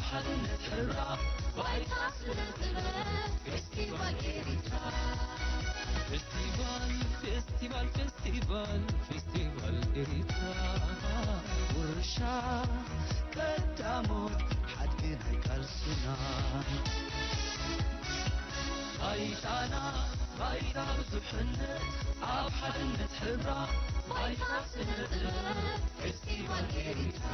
ሓድነት ሕብራ ባይታ ስነ ጥበብ ፌስቲቫል ኤሪትራ። ፌስቲቫል፣ ፌስቲቫል፣ ፌስቲቫል፣ ፌስቲቫል ኤሪትራ። ውርሻ ቀዳሞት ሓድጊ ናይ ቃልስና። ባይታና፣ ባይታ ብዙሕነት፣ ኣብ ሓድነት ሕብራ፣ ባይታ ስነ ጥበብ ፌስቲቫል ኤሪትራ።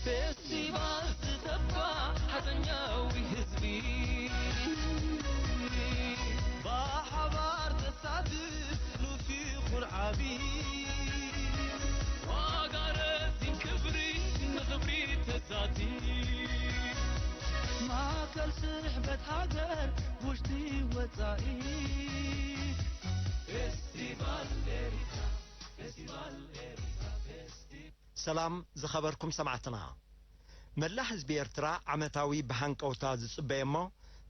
ፌስቲቫል ዝተባ ሓዘኛዊ ህዝቢ፣ ብሓባር ዘሳትፍ ንፉዕ ይኹን ዓቢ፣ ዋጋ ረዚን ክብሪ ንኽብሪ ተዛቲ፣ ማእከል ስሕበት ሃገር ውሽጢ ወጻኢ። ፌስቲቫል ኤሪትራ፣ ፌስቲቫል ኤሪትራ፣ ፌስቲቫል። ሰላም ዝኸበርኩም ሰማዕትና። መላእ ህዝቢ ኤርትራ ዓመታዊ ብሃንቀውታ ዝጽበየ እሞ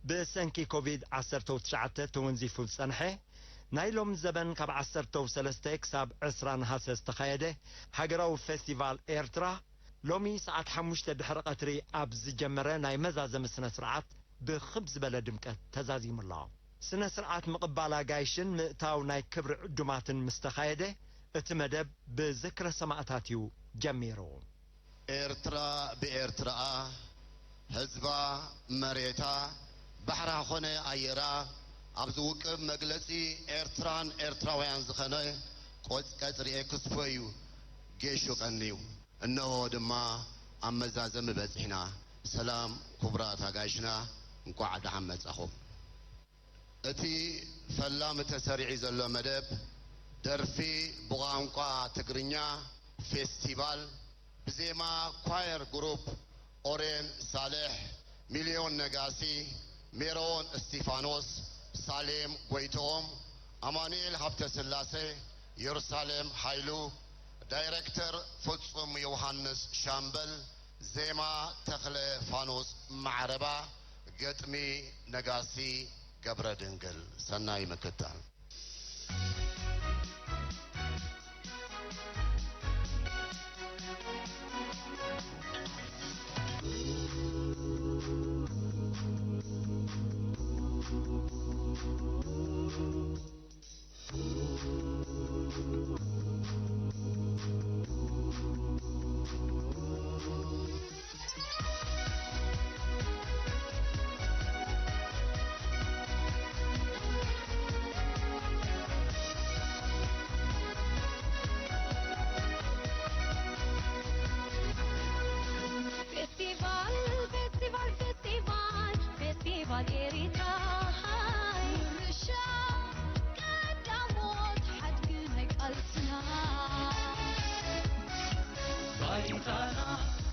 ብሰንኪ ኮቪድ ዓሰርተ ትሽዓተ ተወንዚፉ ዝጸንሐ ናይ ሎም ዘበን ካብ ዓሰርተ ሰለስተ ክሳብ ዕስራ ነሃሰ ዝተኻየደ ሃገራዊ ፌስቲቫል ኤርትራ ሎሚ ሰዓት ሓሙሽተ ድሕሪ ቀትሪ ኣብ ዝጀመረ ናይ መዛዘሚ ስነ ስርዓት ብኽብ ዝበለ ድምቀት ተዛዚሙ ኣሎ። ስነ ስርዓት ምቕባል ኣጋይሽን ምእታው ናይ ክብሪ ዕዱማትን ምስ ተኻየደ፣ እቲ መደብ ብዝክረ ሰማእታት እዩ ጀሚሩ። ኤርትራ ብኤርትራኣ፣ ህዝባ፣ መሬታ፣ ባሕራ ኾነ ኣየራ፣ ኣብዚ ውቅብ መግለጺ ኤርትራን ኤርትራውያን ዝኾነ ቆጽ-፣ ቀጽሪ ኤክስፖ እዩ ጌሹ ቀንዩ። እነሆ ድማ ኣብ መዛዘሚ በጺሕና። ሰላም ክቡራት ኣጋይሽና፣ እንቋዕ ደሓን መጻኹም። እቲ ፈላሚ ተሰሪዑ ዘሎ መደብ ደርፊ ብቋንቋ ትግርኛ ፌስቲቫል ብዜማ ኳየር ግሩፕ ኦሬን ሳልሕ፣ ሚልዮን ነጋሲ፣ ሜሮን እስቲፋኖስ፣ ሳሌም ጎይትኦም፣ ኣማኑኤል ሃብተስላሴ፣ የሩሳሌም ሃይሉ፣ ዳይሬክተር ፍጹም ዮውሃንስ ሻምበል፣ ዜማ ተኽለ ፋኖስ ማዕረባ፣ ግጥሚ ነጋሲ ገብረ ድንግል። ሰናይ ምክታል። ፌስቲቫል፣ ፌስቲቫል፣ ፌስቲቫል፣ ፌስቲቫል ኤሪትራ። ውርሻ ቀዳሞት ሓድጊ ናይ ቃልስና። ባይታና፣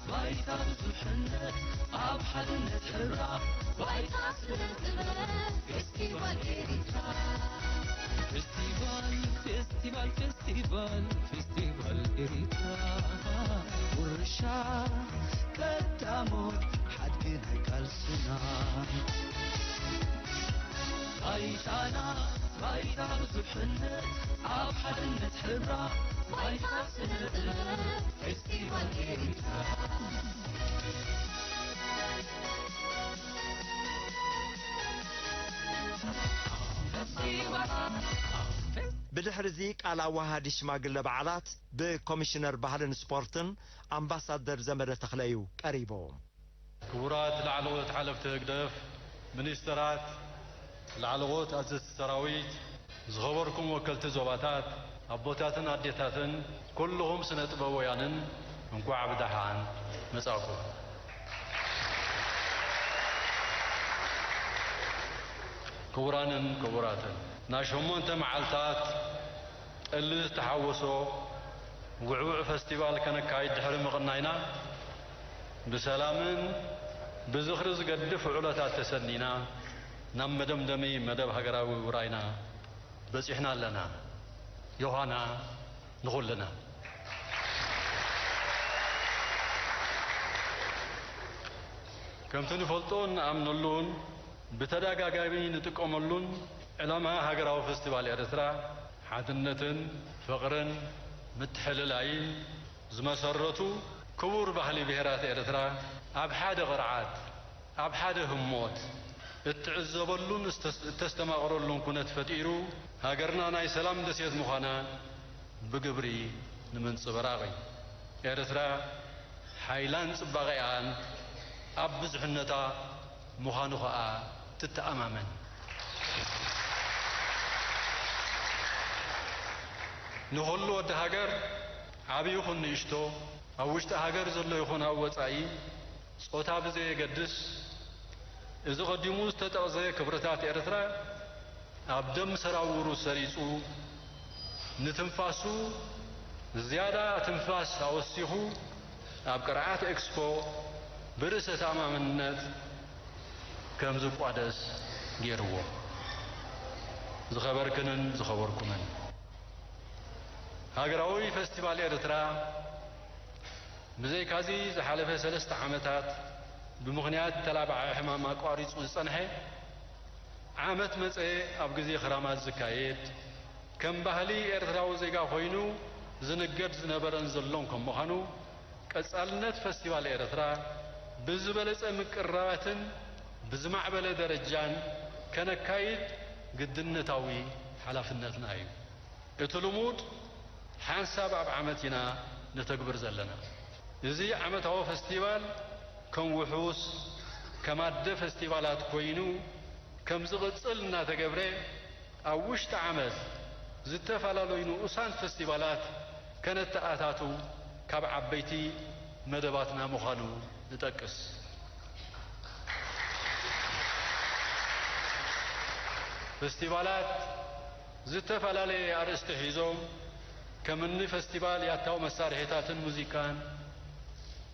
ባይታ ብዙሕነት፣ ኣብ ሓድነት ሕብራ፣ ባይታ ስነ ጥበብ፣ ፌስቲቫል ኤሪትራ። ፌስቲቫል፣ ፌስቲቫል፣ ፌስቲቫል፣ ፌስቲቫል ኤሪትራ። ውርሻ ቀዳሞት ሓድጊ ናይ ቃልስና። ባይታና፣ ባይታ ብዙሕነት፣ ኣብ ሓድነት ሕብራ፣ ባይታ ስነ ጥበብ፣ ፌስቲቫል ኤሪትራ። ፌስቲቫል። ብድሕሪ እዚ ቃል ኣወሃሃዲ ሽማግለ በዓላት ብኮሚሽነር ባህልን ስፖርትን ኣምባሳደር ዘመደ ተኽለ እዩ ቀሪቡ። ክቡራት ላዕለዎት ሓለፍቲ ህግደፍ፣ ሚኒስተራት፣ ላዕለዎት ኣዘዝቲ ሰራዊት፣ ዝኸበርኩም ወከልቲ ዞባታት፣ ኣቦታትን ኣዴታትን፣ ኩልኹም ስነ ጥበባውያንን እንኳዕ ብደሓን መጻእኩም። ክቡራንን ክቡራትን፣ ናይ ሸሞንተ መዓልታት ጠሊ ዝተሓወሶ ውዕዉዕ ፈስቲቫል ከነካይድ ድሕሪ ምቕናይና፣ ብሰላምን ብዝኽሪ ዝገድፍ ውዕሎታት ተሰኒና፣ ናብ መደምደሚ መደብ ሃገራዊ ውራይና በጺሕና ኣለና። ዮሃና ንኹልና። ከምቲ ንፈልጦን ንኣምነሉን ብተደጋጋሚ ንጥቀመሉን፣ ዕላማ ሃገራዊ ፈስቲቫል ኤርትራ፣ ሓድነትን ፍቕርን ምትሕልላይን ዝመሰረቱ ክቡር ባህሊ ብሄራት ኤርትራ፣ ኣብ ሓደ ቅርዓት፣ ኣብ ሓደ ህሞት እትዕዘበሉን እተስተማቕረሉን ኩነት ፈጢሩ፣ ሃገርና ናይ ሰላም ደሴት ምዃና ብግብሪ ንምንጽብራቕ እዩ። ኤርትራ ሓይላን ጽባቐኣን ኣብ ብዙሕነታ ምዃኑ ኸኣ ትተኣማመን። ንኹሉ ወዲ ሃገር፣ ዓቢ ይኹን ንእሽቶ፣ ኣብ ውሽጢ ሃገር ዘሎ ይኹን ኣብ ወጻኢ፣ ጾታ ብዘየገድስ፣ እዚ ቀዲሙ ዝተጠቕሰ ክብርታት ኤርትራ ኣብ ደም ሰራውሩ ሰሪጹ፣ ንትንፋሱ ዝያዳ ትንፋስ ኣወሲኹ፣ ኣብ ቅርዓት ኤክስፖ ብርእሰ ተኣማምነት ከም ዝቋደስ ገይርዎ። ዝኸበርክንን ዝኸበርኩምን፣ ሃገራዊ ፈስቲቫል ኤርትራ ብዘይካዚ ዝሓለፈ ሰለስተ ዓመታት ብምኽንያት ተላባዒ ሕማም ኣቋሪጹ ዝጸንሐ፣ ዓመት መጸ ኣብ ግዜ ክራማት ዝካየድ፣ ከም ባህሊ ኤርትራዊ ዜጋ ኮይኑ ዝንገድ ዝነበረን ዘሎን ከም ምዃኑ፣ ቀጻልነት ፈስቲቫል ኤርትራ ብዝበለጸ ምቅርራባትን ብዝማዕበለ ደረጃን ከነካይድ ግድነታዊ ሓላፍነትና እዩ። እቲ ልሙድ ሓንሳብ ኣብ ዓመት ኢና ነተግብር ዘለና። እዚ ዓመታዊ ፈስቲቫል ከም ውሑስ፣ ከም ኣደ ፈስቲቫላት ኮይኑ ከም ዝቕጽል እናተገብረ፣ ኣብ ውሽጢ ዓመት ዝተፈላለዩ ንኡሳን ፈስቲቫላት ከነተኣታቱ ካብ ዓበይቲ መደባትና ምዃኑ ንጠቅስ። ፈስቲቫላት ዝተፈላለየ ኣርእስቲ ሒዞም፣ ከም እኒ ፈስቲቫል ያታዊ መሳርሒታትን ሙዚቃን፣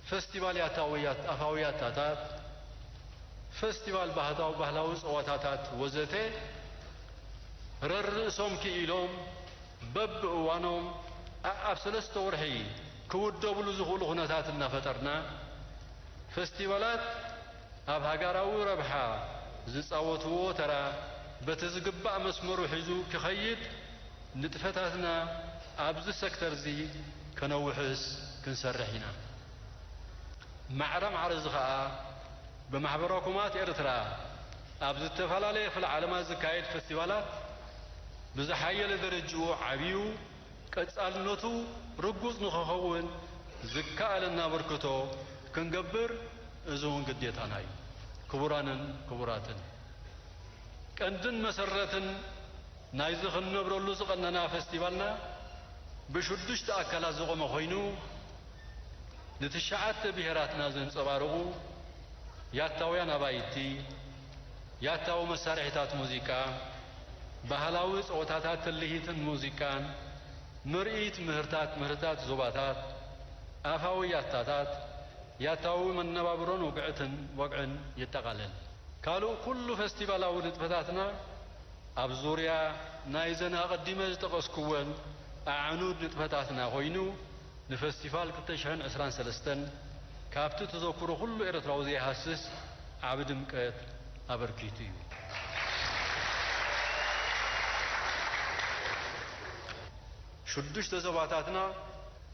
ፈስቲቫል ያታዊ ያት-፣ ኣፋዊ ያታታት፣ ፈስቲቫል ባህታዊ-፣ ባህላዊ ጸዋታታት ወዘተ ረርእሶም ክኢሎም በብእዋኖም ኣኣብ ሰለስተ ወርሒ ክውደብሉ ዝኽእሉ ኩነታት እናፈጠርና፣ ፈስቲቫላት ኣብ ሃገራዊ ረብሓ ዝጻወትዎ ተራ በቲ ዝግባእ መስመሩ ሒዙ ክኸይድ፣ ንጥፈታትና ኣብዚ ሰክተርዚ ከነውሕስ ክንሰርሕ ኢና። ማዕረ ማዕረ እዚ ኸኣ፣ ብማሕበረ ኮማት ኤርትራ ኣብ ዝተፈላለየ ክፍለ ዓለማት ዝካየድ ፈስቲቫላት ብዝሓየለ ደረጅኡ ዓብዩ፣ ቀጻልነቱ ርጉጽ ንኽኸውን ዝከኣለና ኣበርክቶ ክንገብር፣ እዚ እውን ግዴታና እዩ። ክቡራንን ክቡራትን፣ ቀንድን መሰረትን ናይዚ ክንነብረሉ ዝቐነና ፈስቲቫልና ብሽዱሽተ ኣካላት ዝቖመ ኮይኑ፣ ንትሽዓተ ብሄራትና ዘንጸባርቑ ያታውያን ኣባይቲ፣ ያታዊ መሳርሒታት ሙዚቃ፣ ባህላዊ ጸወታታት ትልሂትን ሙዚቃን፣ ምርኢት ምህርታት፣ ምህርታት ዞባታት፣ ኣፋዊ ያታታት፣ ያታዊ መነባብሮን ውግዕትን ወግዕን የጠቓልል። ካልእ ኩሉ ፈስቲቫላዊ ንጥፈታትና ኣብ ዙርያ ናይዘን ኣቐዲመ ዝጠቐስኩወን ኣዕኑድ ንጥፈታትና ኮይኑ፣ ንፈስቲቫል ክልተ ሽሕን ዕስራን ሰለስተን ካብቲ ተዘክሮ ኩሉ ኤርትራዊ ዘይሃስስ ዓቢ ድምቀት ኣበርኪቱ እዩ። ሽዱሽተ ዞባታትና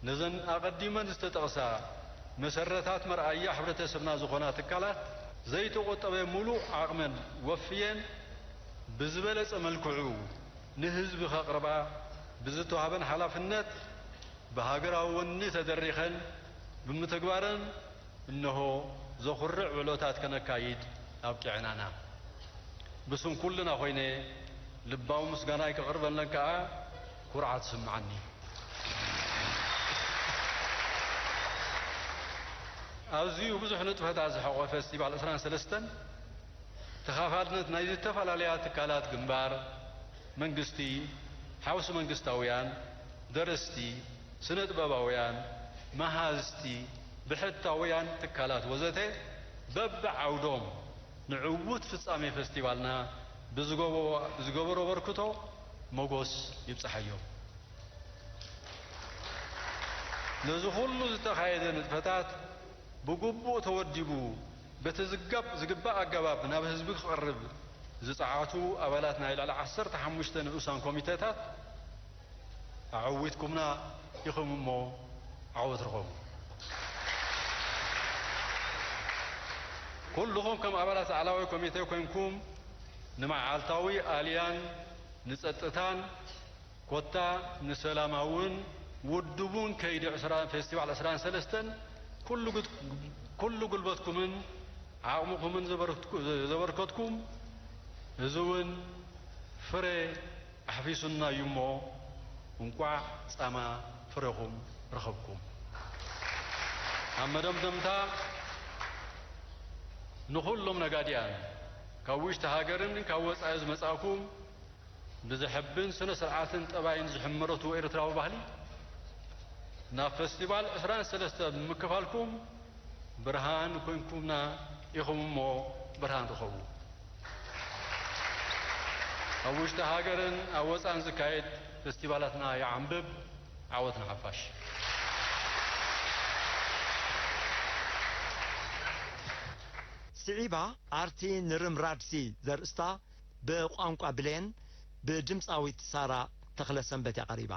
ነዘን ኣቐዲመን ዝተጠቕሳ መሰረታት መርኣያ ሕብረተሰብና ዝኾና ትካላት ዘይተቖጠበ ሙሉእ ዓቕመን ወፍየን ብዝበለጸ መልክዑ ንህዝቢ ከቕርባ ብዝተዋህበን ሓላፍነት ብሃገራዊ ወኒ ተደሪኸን ብምትግባረን እነሆ ዘኹርዕ ውዕሎታት ከነካይድ ኣብቂዕናና። ብስም ኩልና ኮይነ ልባዊ ምስጋናይ ከቕርበለን ከኣ ኩርዓት ይስምዓኒ። ኣዝዩ ብዙሕ ንጥፈታት ዝሓቖፈ ፈስቲቫል ዕስራን ሰለስተን ተኻፋልነት ናይ ዝተፈላለያ ትካላት ግንባር፣ መንግስቲ፣ ሓውሲ መንግስታውያን፣ ደረስቲ፣ ስነ-ጥበባውያን፣ መሃዝቲ፣ ብሕታውያን ትካላት ወዘተ በብዓውዶም ንዕዉት ፍጻሜ ፈስቲቫልና ብዝገበ-፣ ብዝገበሮ ኣበርክቶ ሞጎስ ይብጻሓዮም። ነዚ ኩሉ ዝተኻየደ ንጥፈታት ብግቡእ ተወዲቡ በቲ ዝጋብ-፣ ዝግባእ ኣገባብ ናብ ህዝቢ ክቐርብ ዝጸዓቱ ኣባላት ናይ ልዕሊ ዓሰርተ ሓሙሽተ ንኡሳን ኮሚተታት ኣዐዊትኩምና ኢኹም እሞ ዓወት ርኸቡ። ኩልኹም ከም ኣባላት ላዕለዋይ ኮሚቴ ኮይንኩም ንመዓልታዊ ኣልያን ንጸጥታን ኮታ ንሰላማውን ውድቡን ከይዲ ዕስራ፣ ፌስቲቫል ዕስራን ሰለስተን ኩሉ ግት-፣ ኩሉ ጉልበትኩምን ዓቕምኹምን ዘበርክትኩ-፣ ዘበርከትኩም፣ እዚ እውን ፍረ ኣሕፊሱና እዩ እሞ፣ እንቋዕ ጻማ ፍረኹም ረኸብኩም። ኣብ መደምደምታ፣ ንኹሎም ነጋዲያን፣ ካብ ውሽጢ ሃገርን ካብ ወጻኢ ዝመጻእኩም፣ ብዘሐብን ስነ ስርዓትን ጠባይን ዝሕመረቱ ኤርትራዊ ባህሊ፣ ናብ ፈስቲቫል ዕስራን ሰለስተ ብምክፋልኩም ብርሃን ኮይንኩምና ኢኹም እሞ ብርሃን ርኸቡ። ኣብ ውሽጢ ሃገርን ኣብ ወጻእን ዝካየድ ፈስቲቫላትና ይዓንብብ። ዓወት ንሓፋሽ። ስዒባ ኣርቲ ንርም ራድሲ ዘርእስታ ብቋንቋ ብሌን ብድምጻዊት ሳራ ተኽለሰንበት እያ ቀሪባ።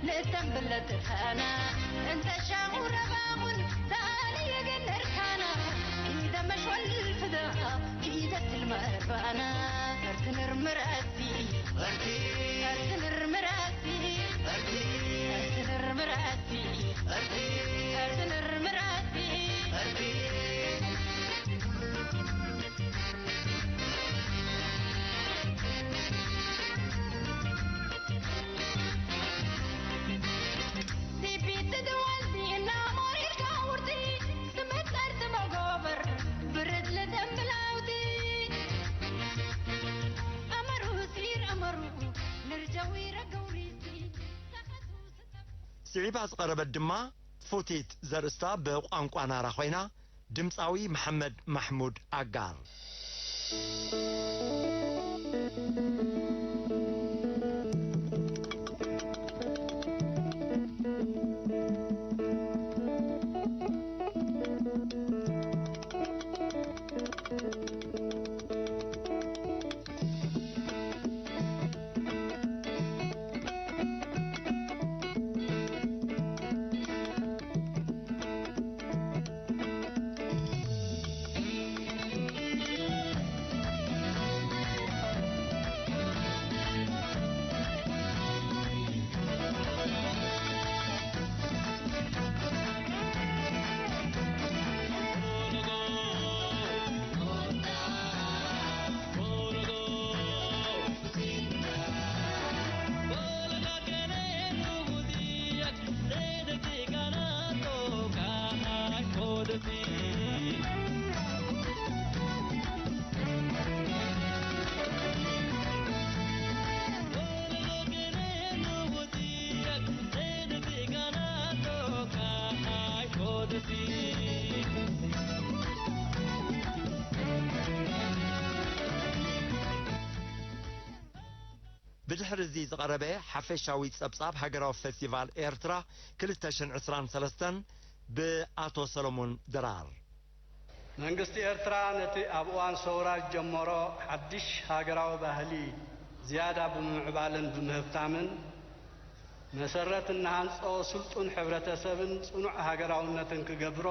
ንእተን ብለትርካና እንተ ሻሙ ረባሙን ዛሊ የገነርካና ኢደ መሽወል ፍዳ ኢደ ትልመርባና እርትንርምራሲ እርትንርምራሲ እርትንርምራሲ እርትንርምራሲ ስዒባ ዝቐረበት ድማ ፉቲት ዘርእስታ ብቋንቋ ናራ ኮይና፣ ድምጻዊ መሓመድ ማሕሙድ ኣጋር። ብድሕሪ እዚ ዝቐረበ ሓፈሻዊ ጸብጻብ ሃገራዊ ፈስቲቫል ኤርትራ ክልተ ሽሕን ዕስራን ሰለስተን ብኣቶ ሰሎሞን ድራር። መንግስቲ ኤርትራ ነቲ ኣብ እዋን ሰውራ ዝጀመሮ ሓድሽ ሃገራዊ ባህሊ ዝያዳ ብምምዕባልን ብምህብታምን፣ መሰረት እናሃንጾ ስልጡን ሕብረተሰብን ጽኑዕ ሃገራውነትን ክገብሮ፣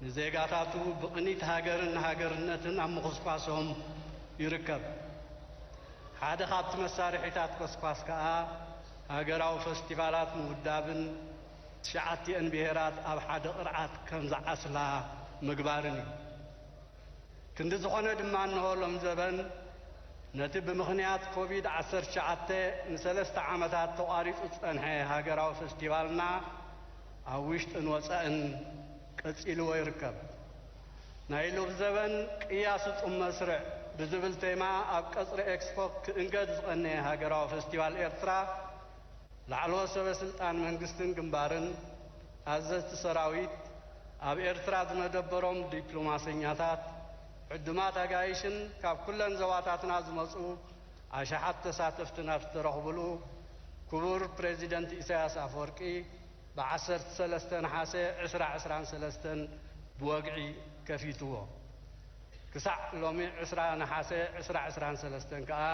ንዜጋታቱ ብቕኒት ሃገርን ሃገርነትን ኣብ ምኹስኳሶም ይርከብ። ሓደ ካብቲ መሳርሒታት ኮስኳስ ከኣ፣ ሃገራዊ ፈስቲቫላት ምውዳብን ትሽዓቲኣን ብሄራት ኣብ ሓደ ቅርዓት ከም ዝዓስላ ምግባርን እዩ። ክንዲ ዝኾነ ድማ፣ እንሆ ሎም ዘበን ነቲ ብምኽንያት ኮቪድ ዓሰርተ ትሽዓተ ንሰለስተ ዓመታት ተቋሪጹ ዝጸንሐ ሃገራዊ ፈስቲቫልና ኣብ ውሽጥን ወጻእን ቀጺልዎ ይርከብ። ናይ ሎብ ዘበን ቅያ ስጡም መስርዕ ብዝብል ቴማ ኣብ ቀጽሪ ኤክስፖ ክእንገድ ዝቐነየ ሃገራዊ ፈስቲቫል ኤርትራ፣ ላዕለዎት ሰበ ስልጣን መንግስትን ግንባርን፣ ኣዘዝቲ ሰራዊት፣ ኣብ ኤርትራ ዝመደበሮም ዲፕሎማሰኛታት፣ ዕዱማት ኣጋይሽን ካብ ኩለን ዞባታትና ዝመጹ ኣሽሓት ተሳተፍቲ ናብ ዝተረኽብሉ፣ ክቡር ፕሬዚደንት ኢሳያስ ኣፈወርቂ ብ ዓሰርተ ሰለስተ ነሓሰ ዕስራ ዕስራን ሰለስተን ብወግዒ ከፊትዎ። ክሳዕ ሎሚ ዕስራ ነሓሰ ዕስራ ዕስራን ሰለስተን ከኣ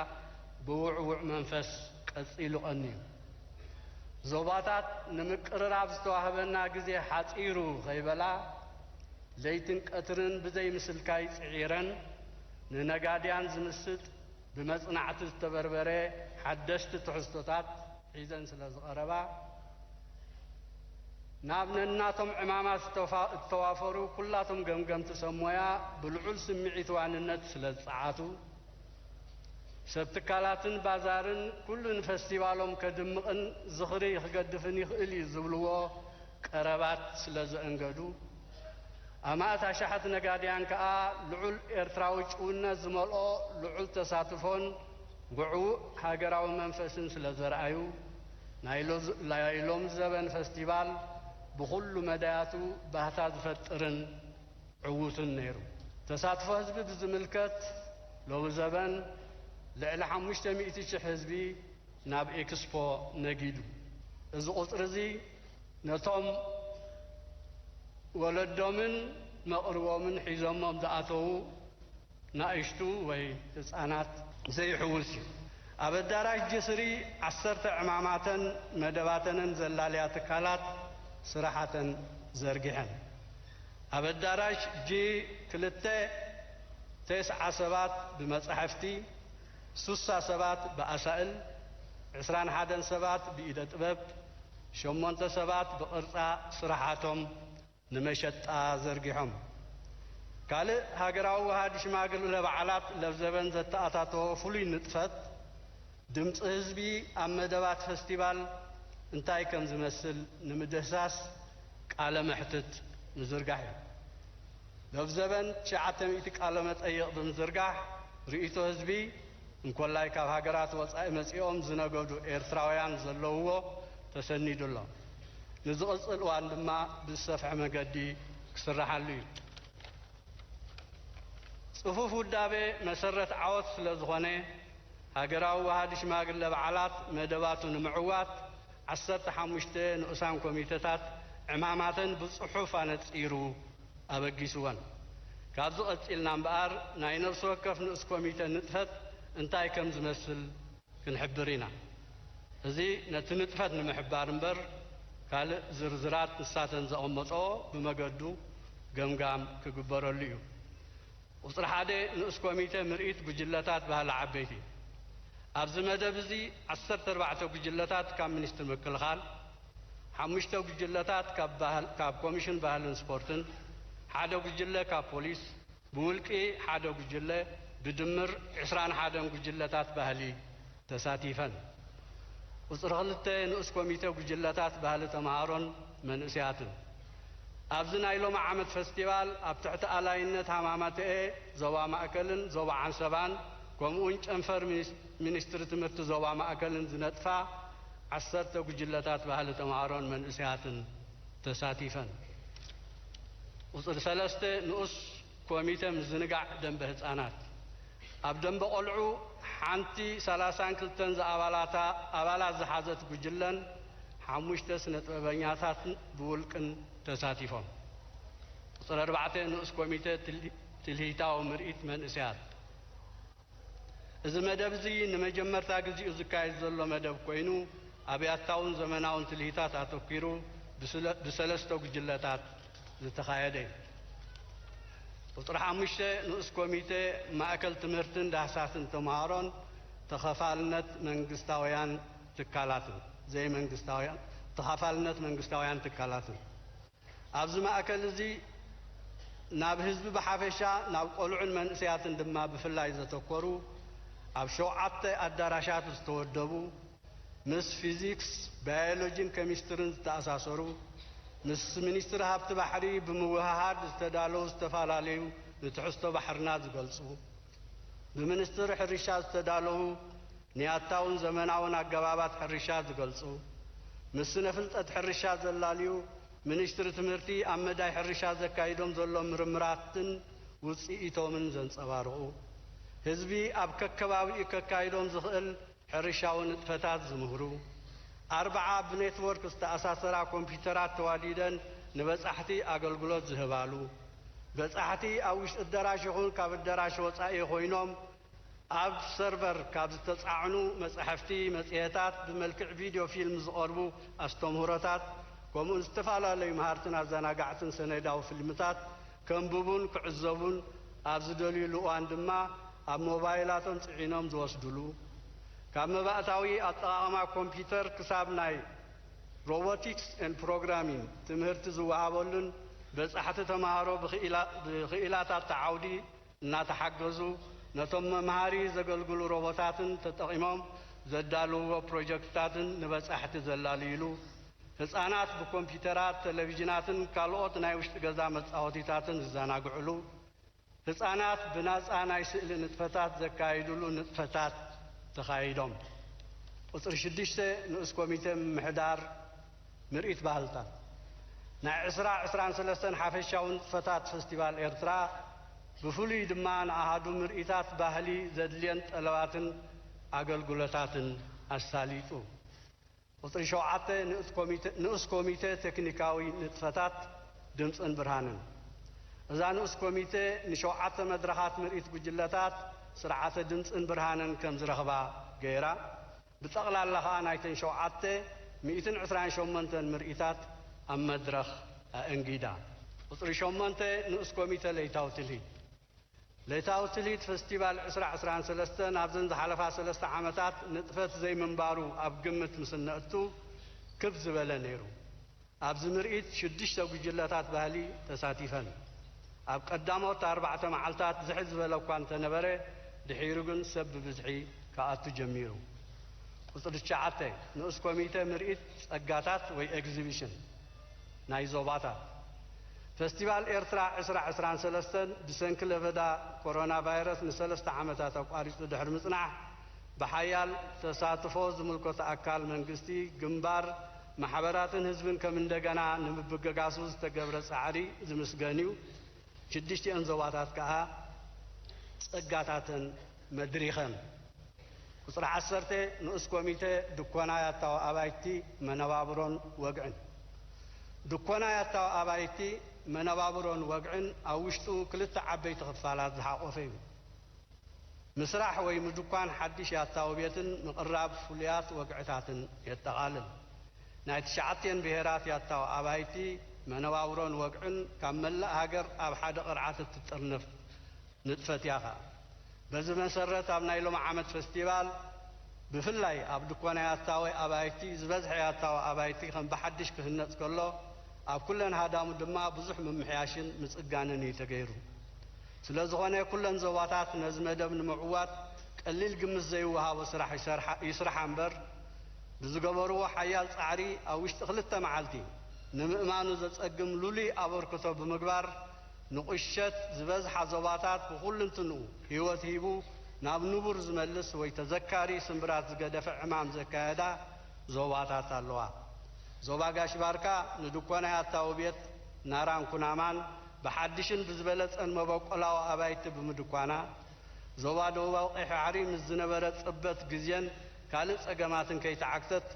ብውዕዉዕ መንፈስ ቀጺሉ ቀንዩ። ዞባታት ንምቅርራብ ዝተዋህበና ግዜ ሓጺሩ ከይበላ፣ ለይትን ቀትርን ብዘይ ምስልካይ ጽዒረን፣ ንነጋድያን ዝምስጥ፣ ብመጽናዕቲ ዝተበርበረ ሓደሽቲ ትሕዝቶታት ሒዘን ስለ ዝቐረባ፣ ናብ ነናቶም ዕማማት ዝተፋ-፣ ዝተዋፈሩ ኩላቶም ገምገምቲ ሰብ ሞያ ብልዑል ስምዒት ዋንነት ስለ ዝጸዓቱ፣ ሰብ ትካላትን ባዛርን ኩሉ ንፈስቲቫሎም ከድምቕን ዝኽሪ ክገድፍን ይኽእል እዩ ዝብልዎ ቀረባት ስለ ዘእንገዱ፣ ኣማእት ኣሽሓት ነጋድያን ከኣ ልዑል ኤርትራዊ ጭውነት ዝመልኦ ልዑል ተሳትፎን ግዕቡእ ሃገራዊ መንፈስን ስለ ዘርኣዩ፣ ናይ ሎዝ-፣ ናይ ሎሚ ዘበን ፈስቲቫል ብኹሉ መዳያቱ ባህታ ዝፈጥርን ዕዉትን ነይሩ። ተሳትፎ ህዝቢ ብዝምልከት፣ ሎሚ ዘበን ልዕሊ ሓሙሽተ ሚእቲ ሽሕ ህዝቢ ናብ ኤክስፖ ነጊዱ። እዚ ቁጽሪ እዚ ነቶም ወለዶምን መቕርቦምን ሒዞሞም ዝኣተዉ ናእሽቱ ወይ ህጻናት ዘይሕውስ እዩ። ኣብ ኣዳራሽ ጂ ስሪ ዓሰርተ ዕማማተን መደባተንን ዘላለያ ትካላት ስራሓተን ዘርጊሐን። ኣብ ኣዳራሽ ጂ ክልተ ተስዓ ሰባት ብመጻሕፍቲ፣ ሱሳ ሰባት ብኣሳእል፣ ዕስራን ሓደን ሰባት ብኢደ ጥበብ፣ ሸሞንተ ሰባት ብቕርጻ ስራሓቶም ንመሸጣ ዘርጊሖም። ካልእ ሃገራዊ ወሃዲ ሽማግለ በዓላት ለብዘበን ዘተኣታተወ ፍሉይ ንጥፈት፣ ድምጺ ህዝቢ ኣብ መደባት ፈስቲቫል እንታይ ከም ዝመስል ንምድህሳስ ቃለ መሕትት ምዝርጋሕ እዩ። ለብዘበን ትሽዓተ ሚእቲ ቃለ መጠይቕ ብምዝርጋሕ፣ ርእይቶ ህዝቢ እንኮላይ ካብ ሃገራት ወጻኢ መጺኦም ዝነገዱ ኤርትራውያን ዘለውዎ ተሰኒዱ ኣሎ። ንዝቕጽል እዋን ድማ ብዝሰፍሐ መገዲ ክስርሓሉ እዩ። ጽፉፍ ውዳቤ መሰረት ዓወት ስለ ዝኾነ፣ ሃገራዊ ወሃዲ ሽማግለ በዓላት መደባቱ ንምዕዋት ዓሰርተ ሓሙሽተ ንኡሳን ኮሚተታት ዕማማተን ብጽሑፍ ኣነጺሩ ኣበጊስወን። ካብዚ ቀጺልና እምበኣር ናይ ነፍሲ ወከፍ ንኡስ ኮሚተ ንጥፈት እንታይ ከም ዝመስል ክንሕብር ኢና። እዚ ነቲ ንጥፈት ንምሕባር እምበር፣ ካልእ ዝርዝራት ንሳተን ዘቐመጠኦ ብመገዱ ገምጋም ክግበረሉ እዩ። ቁጽሪ ሓደ ንኡስ ኮሚተ ምርኢት ጉጅለታት ባህሊ ዓበይቲ። ኣብዚ መደብ እዚ ዓሰርተ ኣርባዕተ ጉጅለታት ካብ ሚኒስትሪ ምክልኻል፣ ሓሙሽተ ጉጅለታት ካብ ባህል-፣ ካብ ኮሚሽን ባህልን ስፖርትን፣ ሓደ ጉጅለ ካብ ፖሊስ፣ ብውልቂ ሓደ ጉጅለ፣ ብድምር ዕስራን ሓደን ጉጅለታት ባህሊ ተሳቲፈን። ቁጽሪ ክልተ ንኡስ ኮሚተ ጉጅለታት ባህሊ ተምሃሮን መንእሰያትን። ኣብዚ ናይ ሎሚ ዓመት ፈስቲቫል ኣብ ትሕቲ ኣላይነት ሃማማተኤ ዞባ ማእከልን ዞባ ዓንሰባን ከምኡውን ጨንፈር ሚኒስ-፣ ሚኒስትሪ ትምህርቲ ዞባ ማእከልን ዝነጥፋ ዓሰርተ ጉጅለታት ባህሊ ተምሃሮን መንእሰያትን ተሳቲፈን። ቁጽሪ ሰለስተ ንኡስ ኮሚተ ምዝንጋዕ ደንበ ህጻናት። ኣብ ደንበ ቆልዑ ሓንቲ ሰላሳን ክልተን ዝኣባላታ ኣባላት ዝሓዘት ጉጅለን ሓሙሽተ ስነ ጥበበኛታትን ብውልቅን ተሳቲፎም። ቁጽሪ ኣርባዕተ ንኡስ ኮሚተ ትል-፣ ትልሂታዊ ምርኢት መንእሰያት። እዚ መደብ እዚ ንመጀመርታ ግዚኡ ዝካየድ ዘሎ መደብ ኮይኑ፣ ኣብ ያታውን ዘመናውን ትልሂታት ኣተኲሩ ብስለ-፣ ብሰለስተ ጉጅለታት ዝተኻየደ እዩ። ቁጽሪ ሓሙሽተ ንኡስ ኮሚተ ማእከል ትምህርትን ዳህሳስን ተምሃሮን ተኸፋልነት መንግስታውያን ትካላትን ዘይመንግስታውያን፣ ተኸፋልነት መንግስታውያን ትካላትን። ኣብዚ ማእከል እዚ ናብ ህዝቢ ብሓፈሻ፣ ናብ ቆልዑን መንእሰያትን ድማ ብፍላይ ዘተኮሩ ኣብ ሸውዓተ ኣዳራሻት ዝተወደቡ፣ ምስ ፊዚክስ፣ ባዮሎጂን ኬሚስትሪን ዝተኣሳሰሩ፣ ምስ ሚኒስትሪ ሃብቲ ባሕሪ ብምውህሃድ ዝተዳለዉ ዝተፈላለዩ ንትሕዝቶ ባሕርና ዝገልጹ፣ ብሚኒስትሪ ሕርሻ ዝተዳለዉ ንያታውን ዘመናውን ኣገባባት ሕርሻ ዝገልጹ፣ ምስ ስነ ፍልጠት ሕርሻ ዘላልዩ፣ ሚኒስትሪ ትምህርቲ ኣብ መዳይ ሕርሻ ዘካይዶም ዘሎ ምርምራትን ውጽኢቶምን ዘንጸባርቑ፣ ህዝቢ ኣብ ከከባቢኡ ከካይዶም ዝኽእል ሕርሻዊ ንጥፈታት ዝምህሩ፣ ኣርብዓ ብኔትወርክ ዝተኣሳሰራ ኮምፒውተራት ተዋዲደን ንበጻሕቲ ኣገልግሎት ዝህባሉ፣ በጻሕቲ ኣብ ውሽጢ ኣዳራሽ ይኹን ካብ ኣዳራሽ ወጻኢ ኮይኖም ኣብ ሰርቨር ካብ ዝተጻዕኑ መጻሕፍቲ፣ መጽሔታት፣ ብመልክዕ ቪድዮ ፊልም ዝቐርቡ ኣስተምህሮታት፣ ከምኡውን ዝተፈላለዩ መሃርትን ኣዘናጋዕትን ሰነዳዊ ፊልምታት ከንብቡን ክዕዘቡን ኣብ ዝደልዩሉ እዋን ድማ ኣብ ሞባይላቶም ጽዒኖም ዝወስዱሉ፣ ካብ መባእታዊ ኣጠቓቕማ ኮምፒውተር ክሳብ ናይ ሮቦቲክስ ኤንድ ፕሮግራሚንግ ትምህርቲ ዝወሃበሉን በጻሕቲ ተማሃሮ ብኽኢላ-፣ ብኽኢላታት ተዓውዲ እናተሓገዙ ነቶም መምሃሪ ዘገልግሉ ሮቦታትን ተጠቒሞም ዘዳልውዎ ፕሮጀክትታትን ንበጻሕቲ ዘላልይሉ፣ ህጻናት ብኮምፒውተራት፣ ቴሌቪዥናትን ካልኦት ናይ ውሽጢ ገዛ መጻወቲታትን ዝዘናግዕሉ፣ ህጻናት ብናጻ ናይ ስእሊ ንጥፈታት ዘካይድሉ ንጥፈታት ተኻይዶም። ቁጽሪ ሽዱሽተ ንኡስ ኮሚቴ ምምሕዳር ምርኢት ባህልታት። ናይ ዕስራ ዕስራን ሰለስተን ሓፈሻዊ ንጥፈታት ፈስቲቫል ኤርትራ፣ ብፍሉይ ድማ ንኣሃዱ ምርኢታት ባህሊ ዘድልየን ጠለባትን ኣገልግሎታትን ኣሳሊጡ። ቁጽሪ ሸውዓተ ንኡስ ኮሚቴ፣ ንኡስ ኮሚቴ ቴክኒካዊ ንጥፈታት ድምጽን ብርሃንን። እዛ ንኡስ ኮሚቴ ንሸውዓተ መድረኻት ምርኢት ጉጅለታት ስርዓተ ድምጽን ብርሃንን ከም ዝረኽባ ገይራ፣ ብጠቕላላ ኸኣ ናይተን ሸውዓተ ሚእትን ዕስራን ሸሞንተን ምርኢታት ኣብ መድረኽ ኣእንጊዳ። ቁጽሪ ሸሞንተ ንኡስ ኮሚቴ ለይታዊ ትልሂት። ለይታዊ ትልሂት ፈስቲቫል ዕስራ ዕስራን ሰለስተን ኣብዘን ዝሓለፋ ሰለስተ ዓመታት ንጥፈት ዘይምንባሩ ኣብ ግምት ምስ እነእቱ ክብ ዝበለ ነይሩ። ኣብዚ ምርኢት ሽዱሽተ ጉጅለታት ባህሊ ተሳቲፈን። ኣብ ቀዳሞት ኣርባዕተ መዓልታት ዝሕል ዝበለ እኳ እንተነበረ፣ ድሒሩ ግን ሰብ ብብዝሒ ክኣቱ ጀሚሩ። ቁጽሪ ትሽዓተ ንኡስ ኮሚቴ ምርኢት ጸጋታት ወይ ኤግዚቢሽን ናይ ዞባታት። ፈስቲቫል ኤርትራ ዕስራ ዕስራን ሰለስተን ብሰንኪ ለበዳ ኮሮና ቫይረስ ንሰለስተ ዓመታት ኣቋሪጹ ድሕሪ ምጽናሕ፣ ብሓያል ተሳትፎ ዝምልከቶ ኣካል መንግስቲ፣ ግንባር፣ ማሕበራትን ህዝብን ከም እንደገና ንምብግጋሱ ዝተገብረ ጻዕሪ ዝምስገን እዩ። ሽዱሽቲኦን ዞባታት ከኣ ጸጋታተን መድሪኸን። ቁጽሪ ዓሰርተ ንኡስ ኮሚቴ ድኮና ያታዊ ኣባይቲ መነባብሮን ወግዕን። ድኮና ያታዊ ኣባይቲ መነባብሮን ወግዕን ኣብ ውሽጡ ክልተ ዓበይቲ ክፋላት ዝሓቖፈ እዩ። ምስራሕ ወይ ምድኳን ሓድሽ ያታዊ ቤትን ምቕራብ ፍሉያት ወግዕታትን የጠቓልል። ናይ ትሽዓቲኦን ብሄራት ያታዊ ኣባይቲ መነባብሮን ወግዕን ካብ መላእ ሃገር ኣብ ሓደ ቅርዓት እትጥርንፍ ንጥፈት እያ ኸኣ። በዚ መሰረት ኣብ ናይ ሎሚ ዓመት ፈስቲቫል ብፍላይ ኣብ ድኮና ያታዊ ኣባይቲ ዝበዝሐ ያታዊ ኣባይቲ ከም ብሓድሽ ክህነጽ ከሎ ኣብ ኩለን ሃዳሙ ድማ ብዙሕ ምምሕያሽን ምጽጋንን እዩ ተገይሩ። ስለ ዝኾነ ኩለን ዞባታት ነዚ መደብ ንምዕዋት ቀሊል ግምት ዘይወሃቦ ስራሕ ይሰርሓ፣ ይስርሓ እምበር ብዝገበርዎ ሓያል ጻዕሪ ኣብ ውሽጢ ክልተ መዓልቲ ንምእማኑ ዘጸግም ልሉይ ኣበርክቶ ብምግባር ንቑሸት ዝበዝሓ ዞባታት ብኹልንትንኡ ህይወት ሂቡ ናብ ንቡር ዝመልስ ወይ ተዘካሪ ስምብራት ዝገደፈ ዕማም ዘካየዳ ዞባታት ኣለዋ። ዞባ ጋሽ ባርካ ንድኮና ያታዊ ቤት ናራን ኩናማን ብሓድሽን ብዝበለጸን መበቆላዊ ኣባይቲ ብምድኳና፣ ዞባ ደቡባዊ ቀይሕ ባሕሪ ምስ ዝነበረ ጽበት ግዜን ካልእ ጸገማትን ከይተዓግተት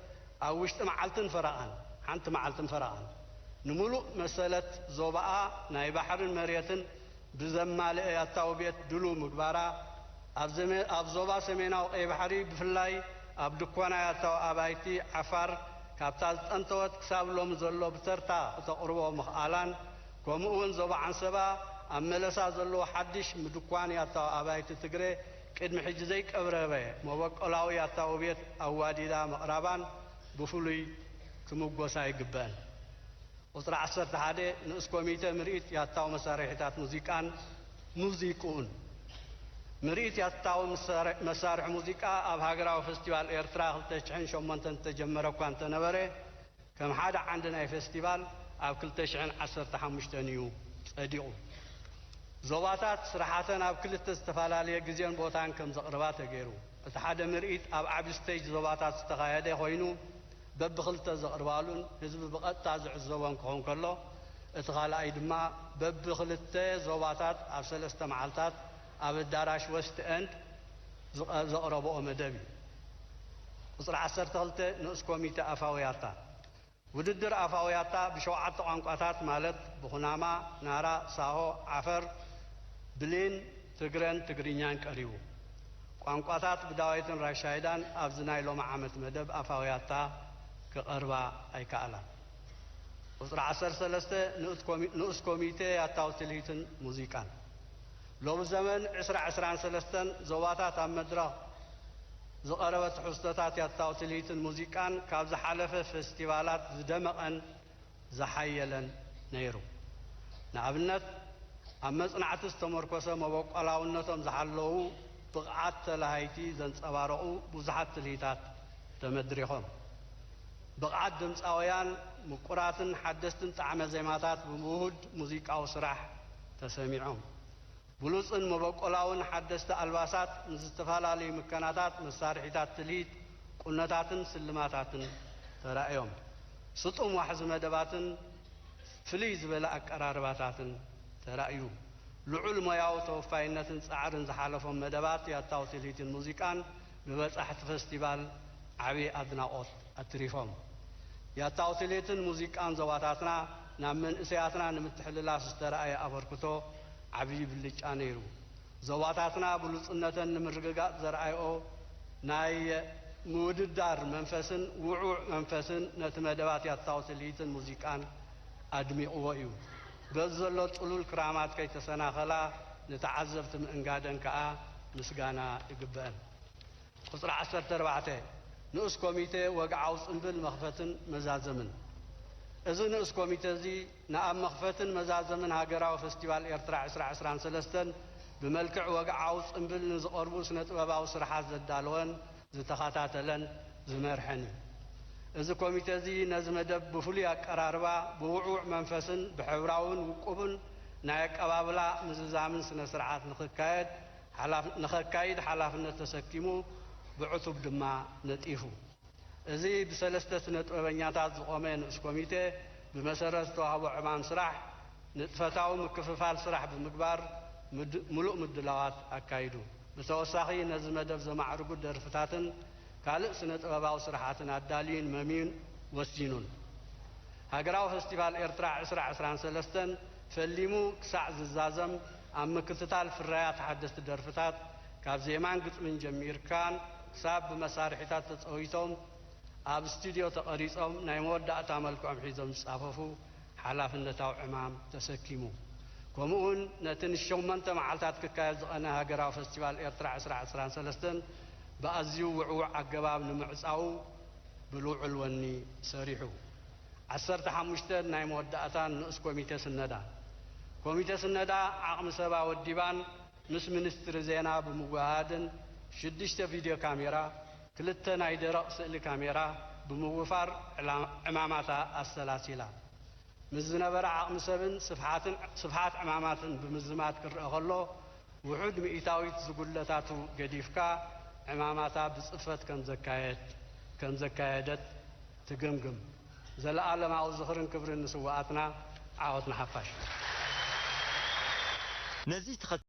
ኣብ ውሽጢ መዓልትን ፈረቓን፣ ሓንቲ መዓልትን ፈረቓን፣ ንምሉእ መሰለት ዞባኣ ናይ ባሕርን መሬትን ብዘማልአ ያታዊ ቤት ድሉው ምግባራ፣ ኣብ ዘመ-፣ ኣብ ዞባ ሰሜናዊ ቀይ ባሕሪ ብፍላይ ኣብ ድኮና ያታዊ ኣባይቲ ዓፋር ካብታ ዝጠንተወት ክሳብ ሎሚ ዘሎ ብተርታ ክተቕርቦ ምኽኣላን፣ ከምኡ እውን ዞባ ዓንሰባ ኣብ መለሳ ዘለዎ ሓድሽ ምድኳን ያታዊ ኣባይቲ ትግረ ቅድሚ ሕጂ ዘይቀብረበ መበቆላዊ ያታዊ ቤት ኣዋዲዳ ምቕራባን ብፍሉይ ክምጎሳ ይግበአን። ቁጽሪ ዓሰርተ ሓደ ንኡስ ኮሚተ ምርኢት ያታዊ መሳርሒታት ሙዚቃን ሙዚቅኡን። ምርኢት ያታዊ መሳርሒ ሙዚቃ ኣብ ሃገራዊ ፈስቲቫል ኤርትራ ክልተ ሽሕን ሸሞንተን ዝተጀመረ እኳ እንተነበረ፣ ከም ሓደ ዓንዲ ናይ ፈስቲቫል ኣብ ክልተ ሽሕን ዓሰርተ ሓሙሽተን እዩ ጸዲቑ። ዞባታት ስራሓተን ኣብ ክልተ ዝተፈላለየ ግዜን ቦታን ከም ዘቕርባ ተገይሩ። እቲ ሓደ ምርኢት ኣብ ዓቢ ስቴጅ ዞባታት ዝተኻየደ ኮይኑ፣ በብኽልተ ዘቕርባሉን ህዝቢ ብቐጥታ ዝዕዘቦን ክኸውን ከሎ፣ እቲ ካልኣይ ድማ በብኽልተ ዞባታት ኣብ ሰለስተ መዓልታት ኣብ ኣዳራሽ ዌስት ኤንድ ዝቐ-፣ ዘቕረብኦ መደብ እዩ። ቁጽሪ ዓሰርተ ክልተ ንኡስ ኮሚተ ኣፋውያታ። ውድድር ኣፋውያታ ብሸውዓተ ቋንቋታት ማለት ብኹናማ፣ ናራ፣ ሳሆ፣ ዓፈር፣ ብሌን፣ ትግረን ትግርኛን ቀሪቡ። ቋንቋታት ብዳዋይትን ራሻይዳን ኣብዚ ናይ ሎሚ ዓመት መደብ ኣፋውያታ ክቐርባ ኣይከኣላን። ቁጽሪ ዓሰርተ ሰለስተ ንኡት ኮሚ-፣ ንኡስ ኮሚቴ ያታዊ ትልሂትን ሙዚቃን። ሎሚ ዘመን ዕስራ ዕስራን ሰለስተን ዞባታት ኣብ መድረኽ ዝቐረበ ትሕዝቶታት ያታዊ ትልሂትን ሙዚቃን ካብ ዝሓለፈ ፈስቲቫላት ዝደመቐን ዝሓየለን ነይሩ። ንኣብነት፣ ኣብ መጽናዕቲ ዝተመርኮሰ መበቆላውነቶም ዝሓለዉ ብቕዓት ተላሃይቲ ዘንጸባረቑ ብዙሓት ትልሂታት ተመድሪኾም። ብቕዓት ድምጻውያን ምቁራትን ሓደስትን ጣዕመ ዜማታት ብውሁድ ሙዚቃዊ ስራሕ ተሰሚዖም። ብሉጽን መበቆላውን ሓደስቲ ኣልባሳት ምስ ዝተፈላለዩ ምከናታት፣ መሳርሒታት ትልሂት፣ ቁነታትን ስልማታትን ተራእዮም። ስጡም ዋሕዚ መደባትን ፍልይ ዝበለ ኣቀራርባታትን ተራእዩ። ልዑል ሞያዊ ተወፋይነትን ጻዕርን ዝሓለፎም መደባት ያታው ትልሂትን ሙዚቃን ብበጻሕቲ ፈስቲቫል ዓቢ ኣድናቖት ኣትሪፎም። ያታው ትልሂትን ሙዚቃን ዞባታትና ናብ መንእሰያትና ንምትሕልላፍ ዝተራእየ ኣበርክቶ ዓቢ ብልጫ ነይሩ። ዞባታትና ብሉጽነተን ንምርግጋጽ ዘርኣይኦ ናይ ምውድዳር መንፈስን ውዕዉዕ መንፈስን ነቲ መደባት ያታው ትልሂትን ሙዚቃን ኣድሚቕዎ እዩ። በዚ ዘሎ ጥሉል ክራማት ከይተሰናኸላ ንተዓዘብቲ ምእንጋደን ከኣ ምስጋና ይግበአን። ቁጽሪ ዓሰርተ ኣርባዕተ ንኡስ ኮሚቴ ወግዓዊ ጽምብል መኽፈትን መዛዘምን። እዚ ንኡስ ኮሚቴ እዚ ንኣብ መኽፈትን መዛዘምን ሃገራዊ ፈስቲቫል ኤርትራ ዕስራ ዕስራን ሰለስተን ብመልክዕ ወግዓዊ ጽምብል ንዝቐርቡ ስነ ጥበባዊ ስርሓት ዘዳለወን ዝተኸታተለን ዝመርሐን እዩ። እዚ ኮሚቴ እዚ ነዚ መደብ ብፍሉይ ኣቀራርባ፣ ብውዕዉዕ መንፈስን ብሕብራውን ውቁብን ናይ ኣቀባብላ ምዝዛምን ስነ ስርዓት ንኽካየድ ሓላፍ-፣ ንኸካይድ ሓላፍነት ተሰኪሙ ብዕቱብ ድማ ነጢፉ። እዚ ብሰለስተ ስነ ጥበበኛታት ዝቖመ ንኡስ ኮሚቴ ብመሰረት ዝተዋህቦ ዕማም ስራሕ ንጥፈታዊ ምክፍፋል ስራሕ ብምግባር ምድ-፣ ምሉእ ምድላዋት ኣካይዱ። ብተወሳኺ ነዚ መደብ ዘማዕርጉ ደርፍታትን ካልእ ስነ ጥበባዊ ስርሓትን ኣዳልዩን መምዩን ወሲኑን። ሃገራዊ ፈስቲቫል ኤርትራ ዕስራ ዕስራን ሰለስተን ፈሊሙ ክሳዕ ዝዛዘም ኣብ ምክትታል ፍርያት ሓደስቲ ደርፍታት ካብ ዜማን ግጥምን ጀሚርካን ክሳብ ብመሳርሒታት ተጸዊቶም ኣብ ስቱድዮ ተቐሪጾም ናይ መወዳእታ መልክዖም ሒዞም ዝጻፈፉ ሓላፍነታዊ ዕማም ተሰኪሙ። ከምኡውን ነቲ ንሸሞንተ መዓልታት ክካየድ ዝቐነ ሃገራዊ ፈስቲቫል ኤርትራ ዕስራ ዕስራን ሰለስተን ብኣዝዩ ውዕዉዕ ኣገባብ ንምዕጻዉ ብልዑል ወኒ ሰሪሑ። ዓሰርተ ሓሙሽተ ናይ መወዳእታን ንኡስ ኮሚቴ ስነዳ። ኮሚቴ ስነዳ ዓቕሚ ሰባ ወዲባን ምስ ሚኒስትሪ ዜና ብምውህሃድን ሽዱሽተ ቪድዮ ካሜራ፣ ክልተ ናይ ደረቕ ስእሊ ካሜራ ብምውፋር ዕላ-፣ ዕማማታ ኣሰላሲላ። ምስ ዝነበረ ዓቕሚ ሰብን ስፍሓትን፣ ስፍሓት ዕማማትን ብምዝማድ ክረአ ከሎ፣ ውሑድ ሚእታዊት ዝጉድለታቱ ገዲፍካ ዕማማታ ብጽፈት ከም ዘካየድ-፣ ከም ዘካየደት ትግምግም። ዘለኣለማዊ ዝኽርን ክብርን ንስውኣትና። ዓወት ንሓፋሽ። ነዚ